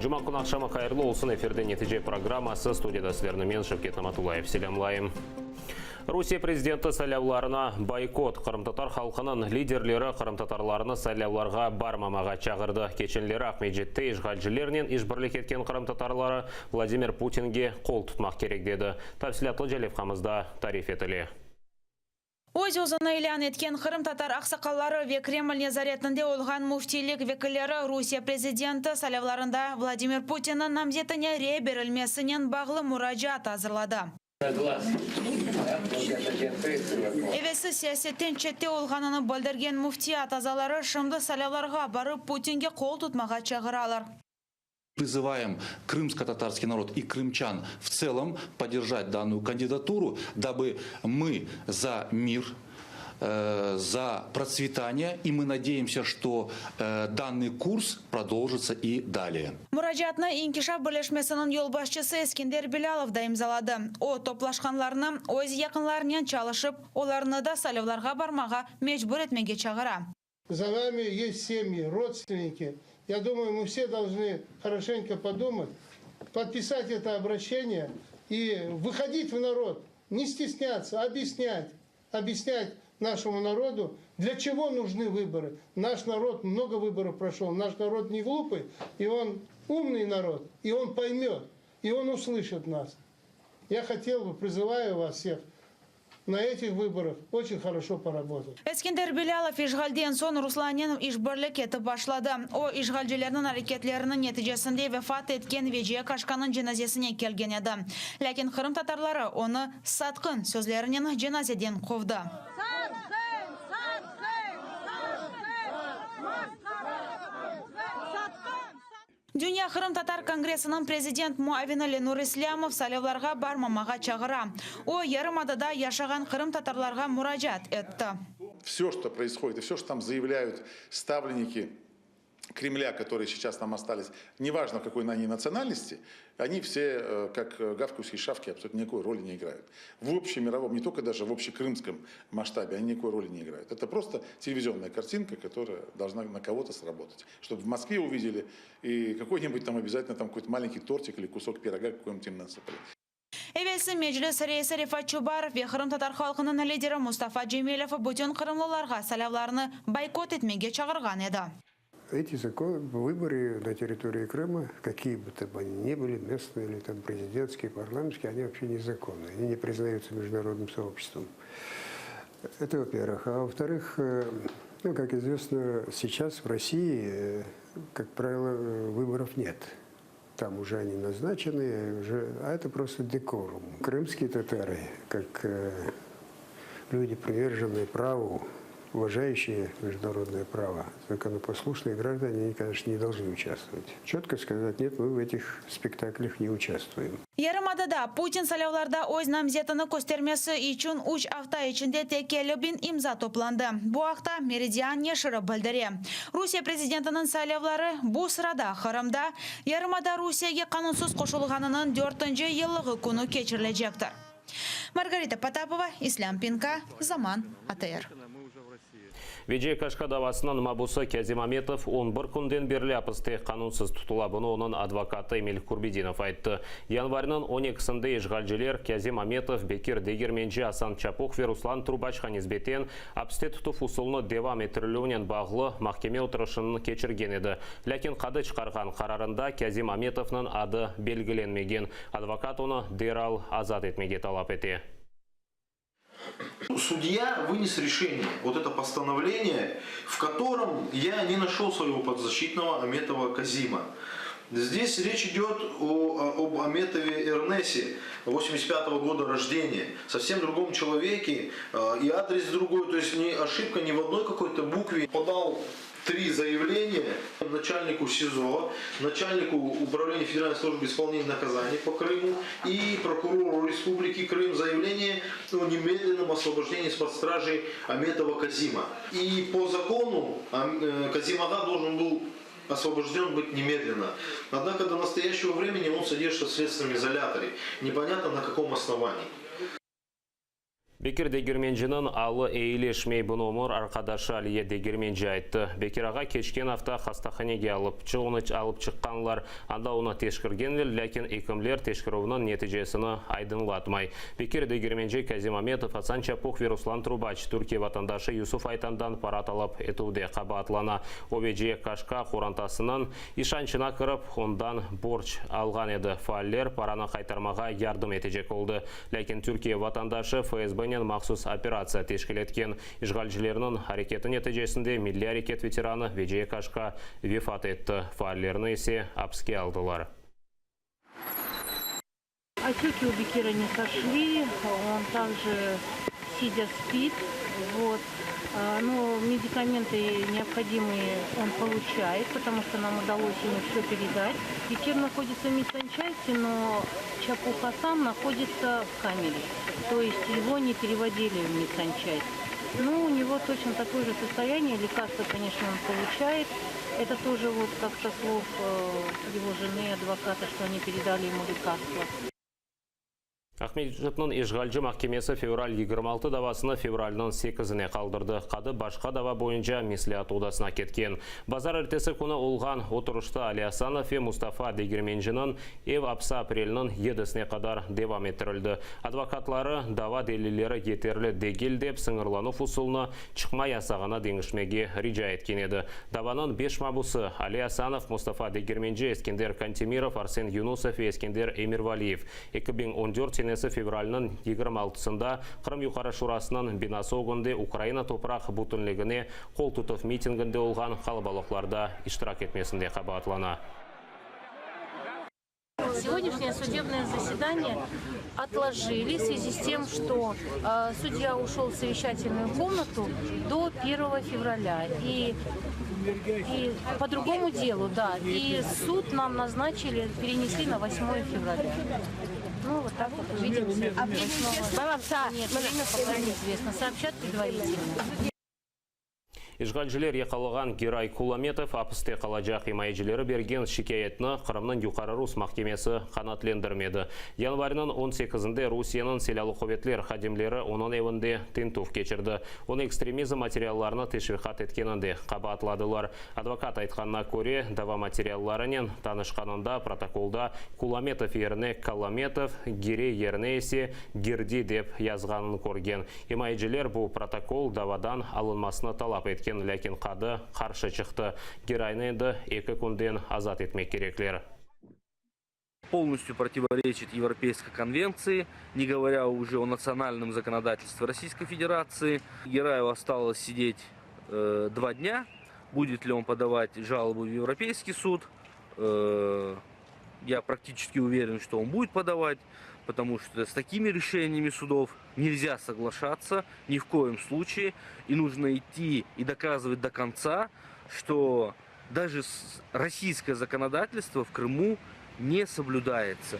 Cuma kün aqşamı hayırlı olsun, efirde Netice programması, studiyada sizlerni men, Şevket Namatullayev, selâmlayım. Rusiye prezidenti saylavlarına boykot, qırımtatar halqınıñ liderleri qırımtatarlarnı saylavlarğa barmamağa çağırdı. Keçenleri Aqmescitte işğalcilernen işbirlik etken qırımtatarları Vladimir Putinge qol tutmaq kerek dedi. Tafsilâtlıca levhamızda tarif etile. Öz-özüni ilân etken qırımtatar aqsaqalları ve Kreml nezaretinde olğan müftiylik vekilleri Rusiye prezidenti saylavlarında Vladimir Putinniñ namzetine rey berilmesinen bağlı muracaat azırladı. Evelsi siyasetten çette olğanını bildirgen müftiyat azaları şimdi saylavlarğa barıp Putinge qol tutmağa çağıralar. Призываем крымско-татарский народ и крымчан в целом поддержать данную кандидатуру, дабы мы за мир, за процветание, и мы надеемся, что данный курс продолжится и далее. Muracaatnı İnkişaf birleşmesiniñ yolbaşçısı Eskender Bilâlov da imzaladı. O, toplaşqanlarnı öz yaqınlarınen çalışıp, olarnı da saylavlarğa barmağa mecbur etmege çağıra. За нами есть семьи, родственники. Я думаю, мы все должны хорошенько подумать, подписать это обращение и выходить в народ, не стесняться, объяснять, объяснять нашему народу, для чего нужны выборы. Наш народ много выборов прошел, наш народ не глупый, и он умный народ, и он поймет, и он услышит нас. Я хотел бы, призываю вас всех, на этих выборах очень хорошо поработать. Eskender Bilâlov işğalden soñ Ruslanen işbirlik etip başladı. O, işğalcilerniñ areketleriniñ neticesinde vefat etken Veciye Kaşkanıñ cenazesine kelgen edi. Lâkin qırımtatarları onı satqın sözlerinen cenazeden quvdı. Satqın! Satqın! Satqın! Masqara! Satqın! Dünya qırımtatar kongressiniñ prezident muavini Lenur İslâmov saylavlarğa barmamağa çağıra. O, yarımadada yaşağan qırımtatarlarğa muracaat etti. Vse, çto proishodit, i vse, çto tam zayavlâyut stavlenniki Kremlâ, kotorye seyças tam ostalis, nevajno kakoy oni natsionalnosti, oni vse, kak gavkayuşiye şavki, absolyutno nikakoy roli ne igrayut. V obşemirovom, ne tolko daje v obşekrımskom masştabe, oni nikakoy roli ne igrayut. Eto prosto televizionnaya kartinka, kotoraya dolžna na kogo-to srabotat. Çtob v Moskve uvideli i kakoy-nibud tam obâzatelno tam kakoy-to malenkiy tortik ili kusok piroga kakoy-nibud im nasıpali. Evelsi Meclis reisi Refat Çubarov ve qırımtatar halqınıñ lideri Mustafa Cemilev bütün qırımlılarğa saylavlarnı boykot etmege çağırğan edi. Эти закон, выборы на территории Крыма, какие бы там они ни были, местные или там президентские, парламентские, они вообще незаконны, они не признаются международным сообществом. Это во-первых. А во-вторых, ну, как известно, сейчас в России, как правило, выборов нет. Там уже они назначены, уже, а это просто декорум. Крымские татары, как люди, приверженные праву, уважающие международное право, законопослушные граждане, они, конечно, не должны участвовать. Четко сказать, нет, мы в этих спектаклях не участвуем. Yarımadada Putin saylavlarda öz namzetini köstermesi içün üç afta içinde tek 50 biñ imza toplandı. Bu aqta Meridian neşiri bildire. Rusiye prezidentiniñ saylavları bu sırada Qırımda yarımada Rusiyege qanunsız qoşulğanınıñ dörtünci yıllığı künü keçirilecektir. Margarita Potapova, İslâm Pinka, Zaman, ATR. Veciye Kaşka davasınıñ mabusı Kâzim Ametov 11 künden berli apiste qanunsız tutula. Bunı onıñ advokatı Emil Kurbedinov ayttı. Yanvarniñ 12-sinde işğalciler Kâzim Ametov, Bekir Degermenci, Asan Çapuh ve Ruslan Trubaçqa nisbeten apiste tutuv usulını devam ettirilüvinen bağlı mahkeme oturışını keçirgen edi. Lâkin qadı çıqarğan qararında Kâzim Ametovnıñ adı belgilenmegen. Advokat onı deral azat etmege talap ete. Судья вынес решение, вот это постановление, в котором я не нашел своего подзащитного Аметова Казима. Здесь речь идет об Аметове Эрнесе, 85 года рождения, совсем другом человеке, и адрес другой, то есть не ошибка ни в одной какой-то букве. Подал три заявления начальнику СИЗО, начальнику Управления Федеральной службы исполнения наказаний по Крыму и прокурору Республики Крым заявление о немедленном освобождении из-под стражи Аметова Казима. И по закону Казим ağa должен был освобожден быть немедленно. Однако до настоящего времени он содержится в следственном изоляторе. Непонятно на каком основании. Bekir Degermenciniñ alı eyileşmey, bunı ömür arqadaşı Aliye Degermenci ayttı. Bekir ağa keçken afta hastahanege alıp onı alıp çıqqanlar, anda onı teşkirgenler, lâkin ekimler teşkerüvniñ neticesini aydınlatmay. Bekir Degermenci Kazim Ametov, Asan Çapuh ve Ruslan Trubaç, Türkiye vatandaşı Yusuf Aytandan para talap etüvde qabaatlana. O, Veciye Kaşka qorantasınıñ işançına kirip, ondan borc alğan edi. Faaller paranı qaytarmağa yardım etecek oldı. Lâkin Türkiye vatandaşı FSBnen mahsus operatsiya teşkil etken. İşğalcilerniñ areketi neticesinde milliy areket veteranı Veciye Kaşka vefat etti, faallerni ise apiske aldılar. Отеки у Бекира не сошли, он также сидя спит. Вот. Но медикаменты необходимые он получает, потому что нам удалось ему все передать. Бекир находится в медсанчасти, но Чапух Асан находится в камере. То есть его не переводили в медсанчасть. Ну, у него точно такое же состояние, лекарства, конечно, он получает. Это тоже вот как со слов его жены, адвоката, что они передали ему лекарства. Aqmescitniñ işğalci mahkemesi fevral 26 davasını fevralniñ 8-ine qaldırdı. Qadı başqa dava boyunca mesleat odasına ketken. Bazarertesi künü olğan oturışta Ali Asanov ve Mustafa Degermenciniñ ev apsi aprelniñ 7-sine qadar devam ettirildi. Advokatları dava delilleri yeterli degil dep sıñırlanuv usulını çıqma yasağına deñişmege rica etken edi. Davanıñ 5 mabusı Ali Asanov, Mustafa Degermenci, Eskender Kantemirov, Arsen Yunusov ve Eskender Emirvaliyev 2014 senesi fevralniñ 26-sında Qırım Yuqarı Şurasınıñ binası ögünde Ukraina topraq bütünligine qol tutuv mitinginde olğan qalabalıqlarda iştirak etmesinde qabaatlana. Сегодняшнее судебное заседание отложили в связи с тем, что судья ушел в совещательную комнату до 1 февраля. И по другому делу, да. И суд нам назначили, перенесли на 8 февраля. Ну, вот так вот увидимся. А время Нет, время пока неизвестно. Сообщат предварительно. İşğalciler yaqalağan Giray Kulametov apiste qalacaq imayecileri bergen şikâyetni Qırımnıñ Yuqarı Rus mahkemesi qanaatlendirmedi. Yanvarniñ 18-nde Rusiyeniñ silâlı quvetler hadimleri onıñ evinde tintüv keçirdi. Onı ekstremizm materiallarını teşviqat etkeninde qabaatladılar. Advokat aytqanına köre, dava materiallarınen tanışqanında protokolda Kulametov yerine Kalametov, Girey yerine ise Girdi dep yazğanını körgen. İmayeciler bu protokol davadan alınmasını talap etken, lâkin qadı qarşı çıqtı. Giraynı endi 2 künden azat etmek kerekler. Полностью противоречит Европейской конвенции, не говоря уже о национальном законодательстве Российской Федерации. Гераеву осталось сидеть 2 дня. Будет ли он подавать жалобу в Европейский суд? Я практически уверен, что он будет подавать, потому что с такими решениями судов нельзя соглашаться ни в коем случае. И нужно идти и доказывать до конца, что даже российское законодательство в Крыму не соблюдается.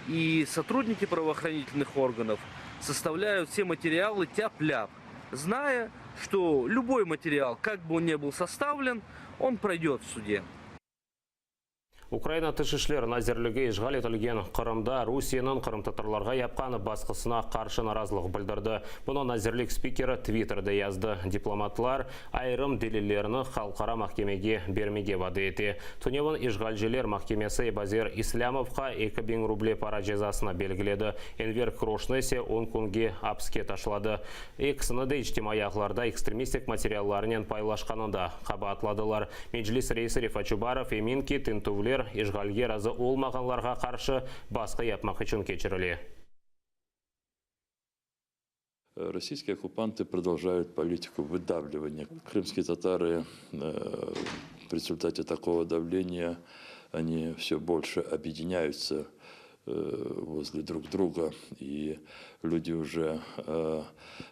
И сотрудники правоохранительных органов составляют все материалы тяп-ляп, зная, что любой материал, как бы он ни был составлен, он пройдет в суде. Ukraina Tış işler nazirligi işğal etilgen Qırımda Rusiyeniñ qırımtatarlarğa yapqan basqısına qarşı narazılıq bildirdi. Bunı nazirlik spikeri Twitter'de yazdı. Diplomatlar ayırım delillerni halqara mahkemege bermege vade ete. Tünevin işğalciler mahkemesi Ebazer İslâmovqa 2000 ruble para cezasını belgiledi. Enver Kroşnı ise 10 künge apiske taşladı. Ekisini de içtimaiy ağlarda ekstremistik materiallarınen paylaşqanında qabaatladılar. Meclis reisi Refat Çubarov emin ki, tintüvler işğalge razı olmağanlarğa qarşı basqı yapmaq içün keçirile. Российские оккупанты продолжают политику выдавливания. Крымские татары в результате такого давления, они все больше объединяются возле друг друга, и люди уже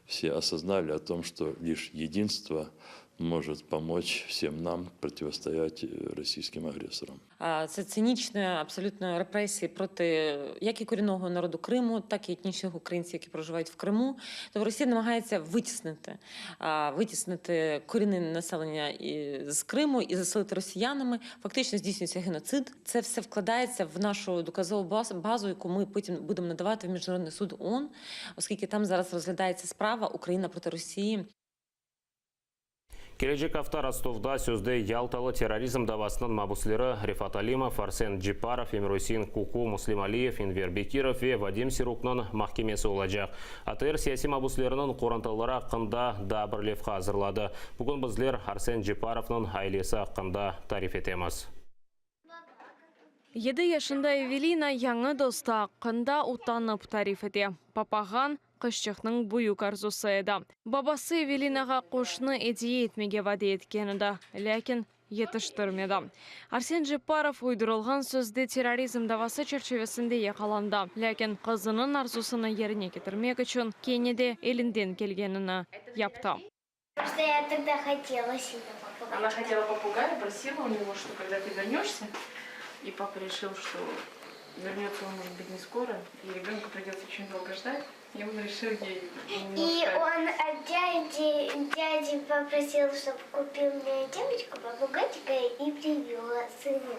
все осознали о том, что лишь единство может Может помочь всем нам противостоять российским агрессорам. Це цинічні абсолютно репресії проти як і корінного народу Криму, так і етнічних українців, які проживають в Криму. Тобто Росія намагається витіснити, витіснити корінне населення з Криму і заселити росіянами. Фактично здійснюється геноцид. Це все вкладається в нашу доказову базу, яку ми потім будемо надавати в Міжнародний суд ООН, оскільки там зараз розглядається справа Україна проти Росії. Kelecek afta Rostovda sözde Yaltalı terrorizm davasınıñ mabüsleri Refat Alimov, Arsen Cepparov, Emir-Usein Kuku, Muslim Aliyev, Enver Bekirov ve Vadim Siruknıñ mahkemesi olacaq. ATR siyasiy mabüsleriniñ qorantaları aqqında daa bir levha azırladı. Bugün bizler Arsen Cepparovnıñ ailesi aqqında tarif etemiz. Yedi yaşında Evelina yañı dostu aqqında utanıp tarif ete. Papağan, qızçıqnıñ büyük arzusı edi. Babası Evelinağa quşnı ediye etmege vade etken edi, lâkin yetiştirmedi. Arsen Cepparov uydurılğan sözde terrorizm davası çerçivesinde yaqalandı, lâkin qızınıñ arzusını yerine ketirmek içün kene de elinden kelgenini yaptı. Что я тогда хотела сильно попугая. Она хотела попугая, просила у него, что когда ты вернешься, и папа решил, что вернется он, может быть, не скоро, и ребенку придется очень долго ждать, и он решил ей И он от дяди, дяди попросил, чтобы купил мне девочку попугайчика и привез сыну.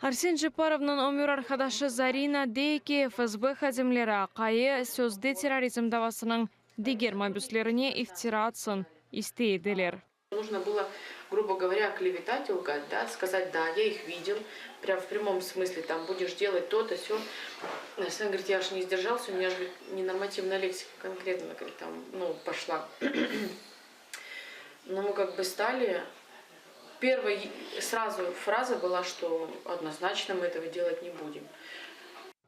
Arsen Cepparovnıñ ömür arqadaşı Zarina dey ki, FSB hadimleri aqayı sözde terrorizm davasınıñ diger mabüslerine iftira atsın istey ediler. Нужно было, грубо говоря, клеветать и лгать, да, сказать, да, я их видел, прям в прямом смысле, там, будешь делать то-то, сё. Сын говорит, я же не сдержался, у меня же ненормативная лексика конкретно, говорит, там, ну, пошла. Но мы как бы стали... Первая сразу фраза была, что однозначно мы этого делать не будем.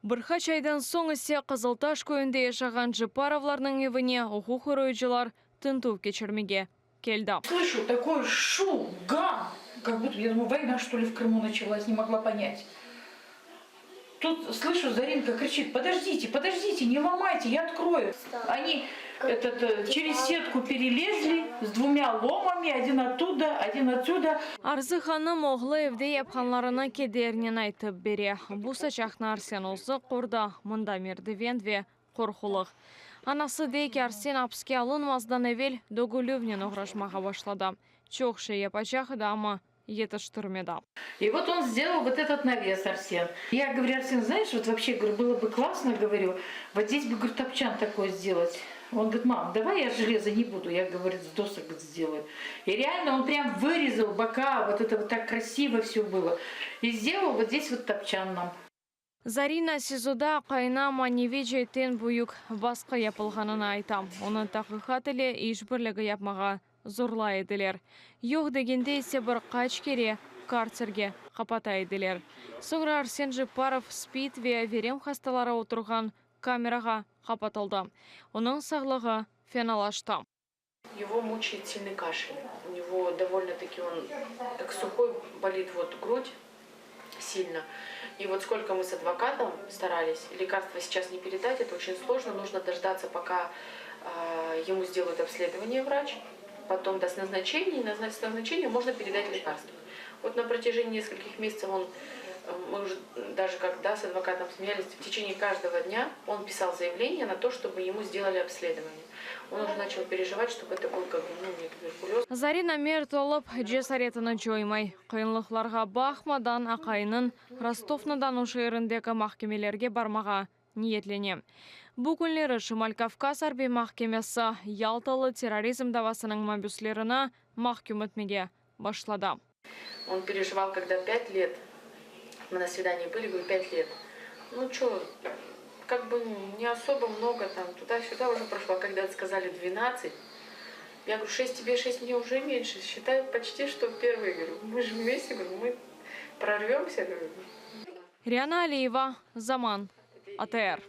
Bir qaç aydan soñ ise Qızıltaş köyünde yaşağan Cepparovlarnıñ evine uquq qoruyıcılar tintüv keçirmege keldi. Слышу такой шум, гам, как будто, я думаю, война, что ли, в Крыму началась, не могла понять. Тут слышу, Заринка кричит, подождите, подождите, не ломайте, я открою. Они этот, через сетку перелезли с двумя ломами, один оттуда, один отсюда. Arzı hanım oğlu evde yapqanlarını kedernen aytıp bere. Bu saçaqnı Arsen özü qurdı, mında merdiven ve qorqulıq. Anası dey ki, Arsen apiske alınmazdan evel dögülüvnen oğraşmağa başladı. Çoq şey yapacaq edi, amma yetiştirmedi. И вот он сделал вот этот навес, Арсен. Я говорю, Арсен, знаешь, вот вообще, говорю, было бы классно, говорю, вот здесь бы, говорю, топчан такой сделать. Он говорит, мам, давай я железо не буду, я, говорит, с досок сделаю. И реально он прям вырезал бока, вот это вот так красиво все было. И сделал вот здесь вот топчан нам. Zarina SİZOda aqayına maneviy ceetten büyük basqı yapılğanını ayta. Onı taqiqat ile işbirligi yapmağa zorlay ediler. Yoq degende ise bir qaç kere kartserge qapata ediler. Soñra Arsen Cepparov SPID ve verem hastaları oturğan kamerağa qapatıldı. Onıñ sağlığı fenalaştı. Его мучает сильный кашель. У него довольно-таки он как сухой, болит вот грудь сильно. И вот сколько мы с адвокатом старались, лекарства сейчас не передать, это очень сложно. Нужно дождаться, пока ему сделают обследование врач, потом даст назначение, и с назначения можно передать лекарство. Вот на протяжении нескольких месяцев он, мы уже даже когда с адвокатом смеялись, в течение каждого дня он писал заявление на то, чтобы ему сделали обследование. Он уже начал переживать, чтобы это был как бы, ну, не туберкулез. Zarina mert olıp, cesaretini coymay. Qıyınlıqlarğa baqmadan aqayınıñ Rostov-na-Donu şeerindeki mahkemelerge barmağa niyetlene. Bu künleri Şimal-Kavkaz arbiy mahkemesi Yaltalı terrorizm davasınıñ mabüslerini mahküm etmege başladı. Он переживал, когда 5 лет, мы на свидании были, говорю, 5 лет. Ну что, как бы не особо много там, туда-сюда уже прошло. А когда сказали 12, я говорю, 6 тебе, 6 мне уже меньше. Считай, почти что первый. Говорю, мы же вместе, говорю, мы прорвемся. Говорю. Риана Алиева, Zaman, ATR.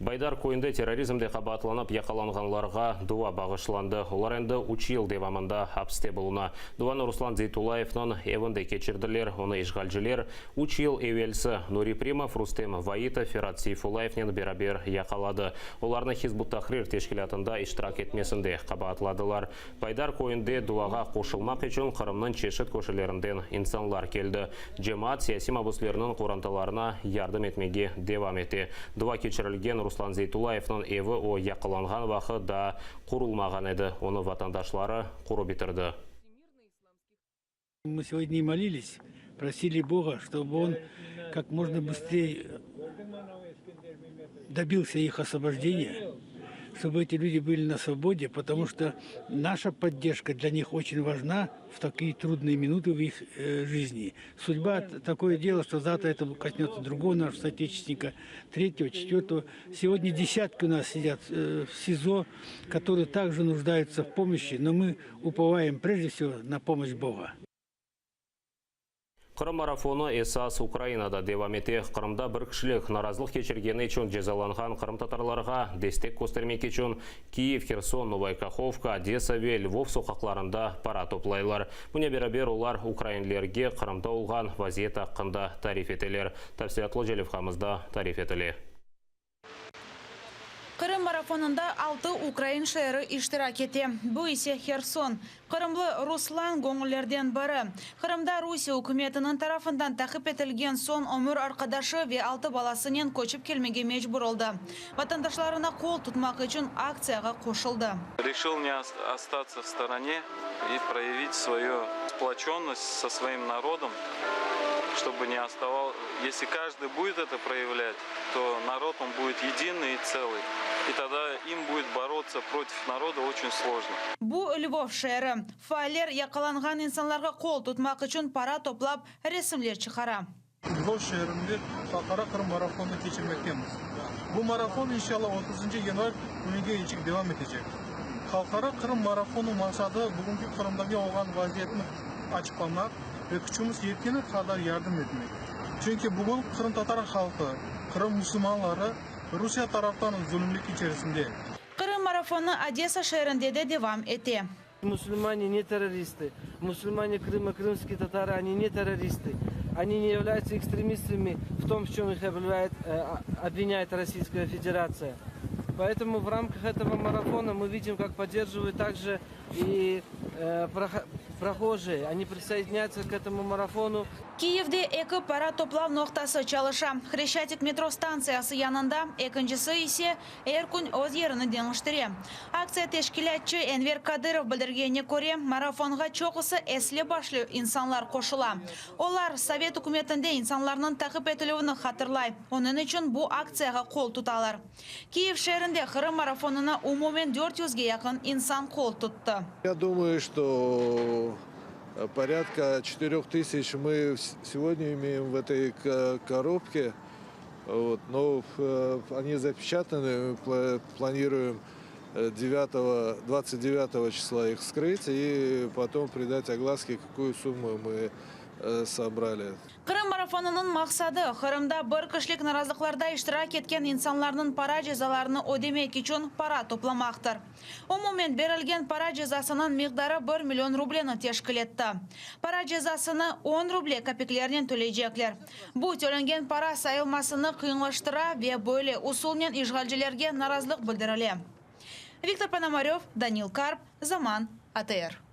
Baydar köyünde terrorizmde qabaatlanıp yaqalanğanlarğa dua bağışlandı. Olar endi üç yıl devamında apiste buluna. Duanı Ruslan Zeytullayevniñ evinde keçirdiler. Onı işğalciler üç yıl evelsi Nuri Primov, Rustem Vaitov, Ferat Seyfullayevnen beraber yaqaladı. Olarnı Hizb ut-Tahrir teşkilâtında iştirak etmesinde qabaatladılar. Baydar köyünde duağa qoşulmaq içün Qırımnıñ çeşit köşelerinden insanlar keldi. Cemaat siyasiy mabüslerniñ qorantalarına yardım etmege devam ete. Dua keçirilgen Ruslan Zeytullayevniñ evi o yaqalanğan vaqıt daa qurulmağan edi, onı vatandaşları qurıp bitirdi. Мы сегодня и молились, просили Бога, чтобы он как можно быстрее добился их освобождения, чтобы эти люди были на свободе, потому что наша поддержка для них очень важна в такие трудные минуты в их э, жизни. Судьба такое дело, что завтра это коснется другого нашего соотечественника, третьего, четвертого. Сегодня десятки у нас сидят э, в СИЗО, которые также нуждаются в помощи, но мы уповаем прежде всего на помощь Бога. Qırım marafonı esas Ukrainada devam ete. Qırımda bir kişilik narazılıq keçirgeni içün cezalanğan qırımtatarlarğa destek köstermek içün Kiyev, Herson, Novaya Kahovka, Odesa ve Lvov soqaqlarında para toplaylar. Bunen beraber olar ukrainlerge Qırımda olğan vaziyet aqqında tarif eteler. Tafsilâtlıca levhamızda tarif etile. Qırım marafonında altı ukrain şeeri iştirak ete, bu ise Herson. Qırımlı Ruslan göñüllerden biri. Qırımda Rusiye ükümetiniñ tarafından taqip etilgen soñ ömür arqadaşı ve altı balasınen köçip kelmege mecbur oldı. Vatandaşlarına qol tutmaq içün aktsiyağa qoşuldı. Reşil ne ostatsya v storone i proyavit svoyu splоченность со своим народом, чтобы не оставал, если каждый будет это проявлять, то народ он будет единый и целый. И тогда им будет бороться против народа очень сложно. Bu Lvov şeeri. Faaller yaqalanğan insanlarğa qol tutmaq içün para toplap, resimler çıqara. Lvov şeerinde Halqara Qırım marafonını keçirmektemiz. Bu marafon, inşallah, otuzıncı yanvar künüge devam etecek. Halqara Qırım marafonınıñ maqsadı bugünki Qırımdaki olğan vaziyetni açıqlamaq ve küçümiz yetkeni qadar yardım etmek. Çünki bugün qırımtatar halqı, Qırım musulmanları Rusiye taraftan zulümlik içerisinde. Qırım marafonı Odesa şeerinde de devam ete. Musulmane не террористы. Musulmane Крыма, крымские татары, они не террористы. Они не являются экстремистами в том, в чем их обвиняет, обвиняет Российская Федерация. Поэтому в рамках этого марафона мы видим, как поддерживают также и э, прохожие. Они присоединяются к этому марафону. Kiyevde eki para toplav noqtası çalışa. Hreşçatik metro stantsiyası yanında, ekincisi ise er kün öz yerini deñiştire. Aktsiya teşkilâtçı Enver Kadırov bildirgenine köre, marafonğa çoqusı esli-başlı insanlar qoşula. Olar sovet ükümetinde insanlarnıñ taqip etilüvini hatırlay, onıñ içün bu aktsiyağa qol tutalar. Kiyev şeerinde Qırım marafonına umumen 400ge yaqın insan qol tuttı. Я думаю, что порядка 4000 мы сегодня имеем в этой коробке. Вот, но они запечатаны, мы планируем 9, 29 числа их вскрыть и потом придать огласке, какую сумму мы собрали. Qırım marafonınıñ maqsadı Qırımda bir kişilik narazılıqlarda iştirak etken insanlarnıñ para cezalarını ödemek içün para toplamaqtır. Umumen berilgen para cezasınıñ miqdarı 1 million rubleni teşkil etti. Para cezasını 10 ruble kapiklerinen töleycekler. Bu tölengen para sayılmasını qıyınlaştıra ve böyle usulnen işğalcilerge narazılıq bildirile. Viktor Ponomarev, Danil Karp, Zaman, ATR.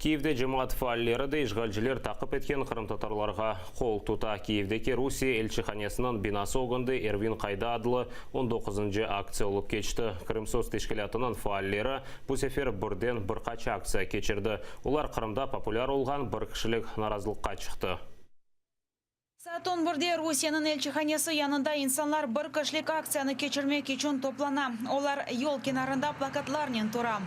Kiyevde cemaat faalleri de işğalciler taqip etken qırımtatarlarğa qol tuta. Kiyevdeki Rusiye elçihanesiniñ binası ögünde Ervin qayda adlı 19-ncı aktsiya olıp keçti. Krımsos teşkilâtınıñ faalleri bu sefer birden bir qaç aktsiya keçirdi. Olar Qırımda populâr olğan bir kişilik narazılıqqa çıqtı. Saat 11-de Rusiyeniñ elçihanesi yanında insanlar bir kişilik aktsiyanı keçirmek içün toplana. Olar yol kenarında plakatlarnen tura.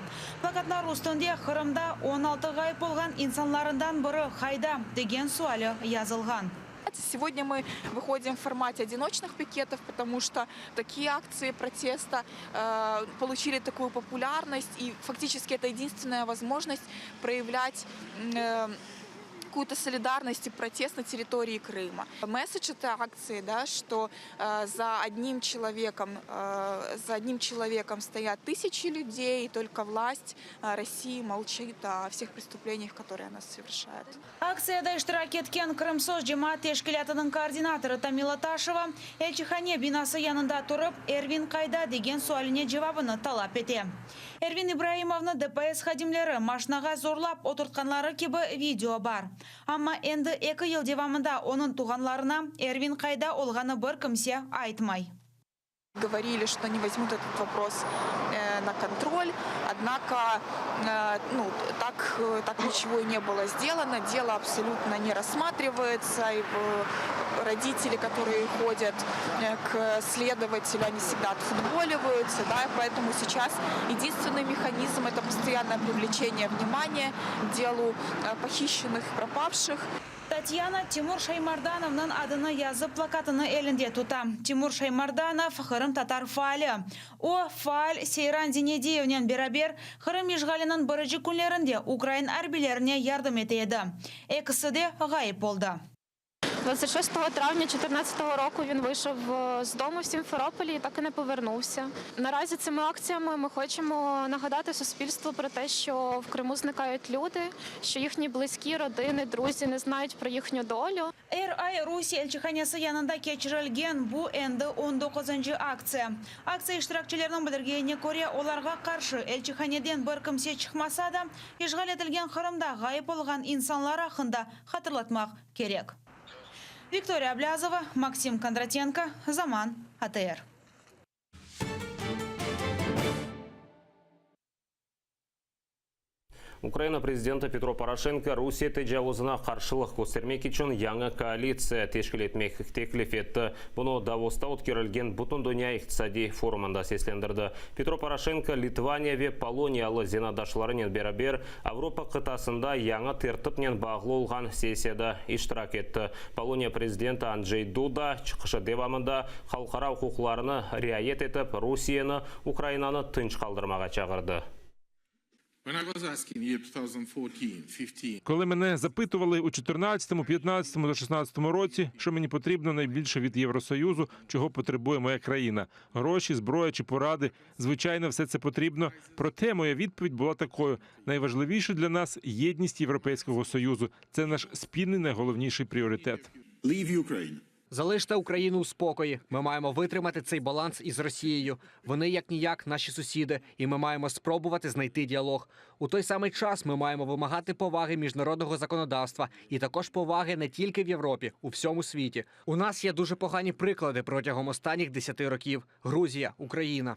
Plakatlar üstünde Qırımda 16 ğayıp olğan insanlarından biri qayda degen suali yazılğan. Сегодня мы выходим в формате одиночных пикетов, потому что такие акции протеста э, получили такую популярность, и фактически это единственная возможность проявлять э, какую-то солидарность и протест на территории Крыма. Месседж этой акции, да, что за одним человеком, за одним человеком стоят тысячи людей, и только власть России молчит о всех преступлениях, которые она совершает. Aktsiyada iştirak etken Krımsos cemaat teşkilâtınıñ koordinatorı Tamila Taşeva, elçihane binası yanında turıp, Ervin qayda degen sualine cevabını talap ete. Ervin İbraimovnı DPS hadimleri maşnağa zorlap oturtqanları kibi video bar. Amma endi eki yıl devamında onıñ tuvğanlarına Ervin qayda olğanı bir kimse aytmay. Govorili, çto oni vozmut etot vopros na kontrol, odnako, nu, tak, tak niçego i ne bylo sdelano, delo absolyutno ne rassmatrivayetsya, i roditeli, kotorye hodât k sledovatelyu, oni vsegda otfutbolivayutsya, da, i poetomu seyças edinstvennyy mehanizm, eto postoyannoye privleçeniye vnimaniya k delu pohişçennıh, propavşih. Tatyana, Timur Şaymardanovnıñ adını yazıp plakatını elinde tuta. Timur Şaymardanov, qırımtatar faali. O, faal Seyran Zinediyevnen beraber Qırım işğaliniñ birinci künlerinde ukrain arbiylerine yardım ete edi. Ekisi de ğayıp oldı. 26 травня 2014 року він вийшов з дому в Сімферополі і так і не повернувся. Наразі цими акціями ми хочемо нагадати суспільству про те, що в Криму зникають люди, що їхні близькі, родини, друзі не знають про їхню долю. Er ay Rusiye elçihanesi yanında keçirilgen bu endi on doquzıncı aktsiya. Aktsiya iştirakçileriniñ bildirgenine köre, olarğa qarşı elçihaneden bir kimse çıqmasa da, işğal etilgen Qırımda ğayıp olğan insanlar aqqında hatırlatmaq kerek. Viktoriya Ablâzova, Maksim Kondratenko, Zaman, ATR. Ukraina prezidenti Petro Poroşenko Rusiye tecavuzına qarşılıq köstermek içün yañı koalitsiya teşkil etmek teklif etti. Bunı Davosta ötkerilgen Bütündünya iqtisadiy forumında seslendirdi. Petro Poroşenko Litvaniya ve poloniyalı zenaatdaşlarınen beraber Avropa qıtasında yañı tertipnen bağlı olğan sessiyada iştirak etti. Poloniya prezidenti Andjey Duda çıqışı devamında halqara uquqlarını riayet etip, Rusiyeni Ukrainanı tınç qaldırmağa çağırdı. Коли мене запитували у чотирнадцятому, п'ятнадцятому та шістнадцятому році, що мені потрібно найбільше від Євросоюзу, чого потребує моя країна – гроші, зброя чи поради, звичайно, все це потрібно. Проте моя відповідь була такою – найважливіше для нас – єдність Європейського Союзу. Це наш спільний найголовніший пріоритет. Залиште Україну у спокої. Ми маємо витримати цей баланс із Росією. Вони як ніяк наші сусіди, і ми маємо спробувати знайти діалог. У той самий час ми маємо вимагати поваги міжнародного законодавства і також поваги не тільки в Європі, у всьому світі. У нас є дуже погані приклади протягом останніх 10 років: Грузія, Україна.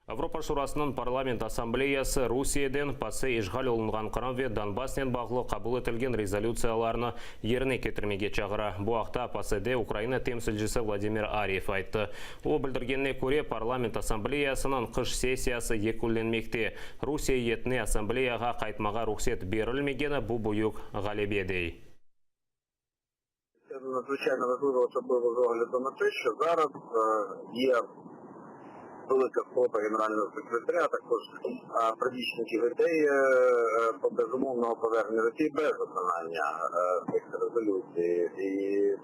Avropa Şurasınıñ Parlament Assambleyası Rusiyeden PACE işğal olunğan Qırım ve Donbassnen bağlı qabul etilgen rezolütsiyalarnı yerine ketirmege çağıra. Bu aqta PACEde Ukraina temsilcisi Vladimir Aryev ayttı. O bildirgenine köre, Parlament Assambleyasınıñ qış sessiyası yekünlenmekte. Rusiye eyyetine Assambleyağa qaytmağa ruhset berilmegeni bu büyük ğalebe, dey. Це надзвичайно важливо, особливо з огляду на те, що зараз є велика спроба генерального секретаря, також прибічників ідеї по безумовного повернення Росії без виконання цих резолюцій. І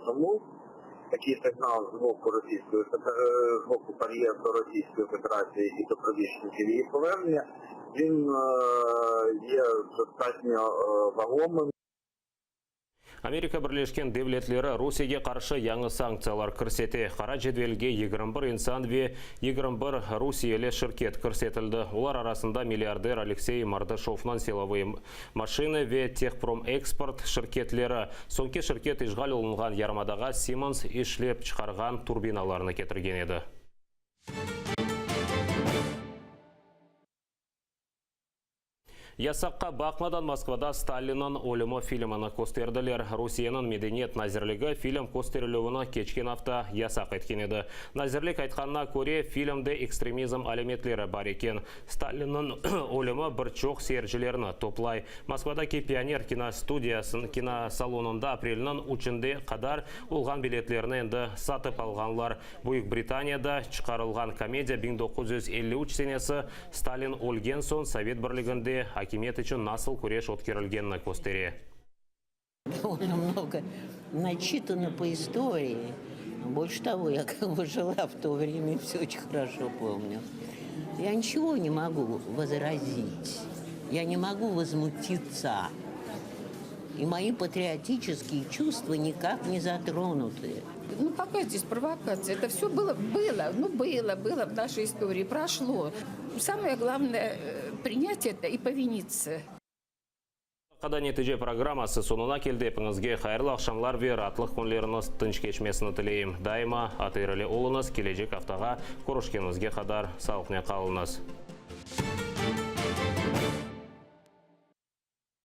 тому такий сигнал з боку Російської з боку ПАРЄ до Російської Федерації і до прибічників її повернення, він є достатньо вагомим. Amerika Birleşken Devletleri Rusiyege qarşı yañı sanktsiyalar kirsete. Qara cedvelge 21 insan ve 21 rusiyeli şirket kirsetildi. Olar arasında milliarder Aleksey Mordashövnıñ Silovıye maşinı ve Tehpromeksport şirketleri. Soñki şirket işğal olunğan yarımadağa Siemens işlep çıqarğan turbinalarnı ketirgen edi. Yasaqqa baqmadan Moskvada Stalinniñ ölümi filmini kösterdiler. Rusiyeniñ Medeniyet nazirligi film kösterilüvini keçken afta yasaq etken edi. Nazirlik aytqanına köre, filmde ekstremizm alâmetleri bar eken. Stalinniñ ölümi bir çoq seyircilerni toplay. Moskvadaki Pioner kinostudiyasınıñ kinosalonında aprelniñ üçünde qadar olğan biletlerni endi satıp alğanlar. Büyük Britaniyada çıqarılğan komediya 1953 senesi Stalin ölgen soñ Sovet Birliginde akimiyet içün nasıl küreş ötkerilgenini köstere. Довольно много начитано по истории. Больше того, я как бы жила в то время и все очень хорошо помню. Я ничего не могу возразить. Я не могу возмутиться. И мои патриотические чувства никак не затронуты. Ну какая здесь провокация? Это все было, было, ну было, было в нашей истории, прошло. Самое главное э, принять это и повиниться. Daqqada netice programması soñuna keldi. Epiñizge hayırlı aqşamlar ve raatlıq künleriñiz tınç keçmesini tileyim. Daima ATR ile oluñız, kelecek aftağa körüşkenimizge qadar sağlıqnen qalıñız.